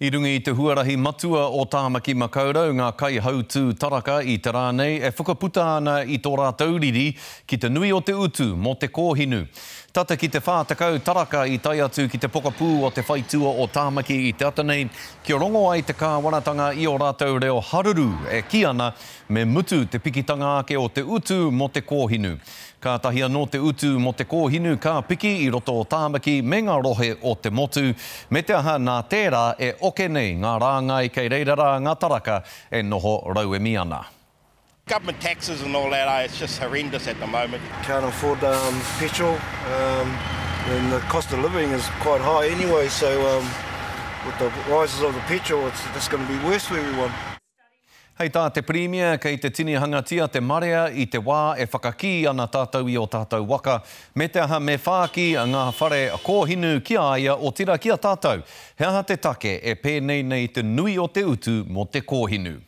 I runga i te huarahi matua o Tāmaki Makaurau ngā kaihautū taraka i te rā nei e whakaputa ana i tō rātou riri ki te nui o te utu mō te kōhinu. Tata ki te 40 taraka i tae atu ki te pokapū o te whaitua o Tāmaki i te ata nei kia rongo ai te kāwanatanga i ō rātou reo haruru e kī ana me mutu te pikitanga ake o te utu mō te kōhinu. Kātahi anō te utu mō te kōhinu ka piki i roto o Tāmaki me ngā rohe o te motu, me te aha nā tērā e oke nei ngā rāngai kei reira rā ngā taraka e noho rauemi ana. Government taxes and all that, it's just horrendous at the moment. Can't afford petrol and the cost of living is quite high anyway so with the rises of the petrol it's just going to be worse for everyone. Hei tā te Pirimia, kei te tinihangatia te marea i te wā e whakakī ana tātou i ō tātou waka, me te aha me whāki ngā whare kōhinu ki a ia, otirā ki a tātou. He aha te take e pēnei nei te nui o te utu mō te kōhinu?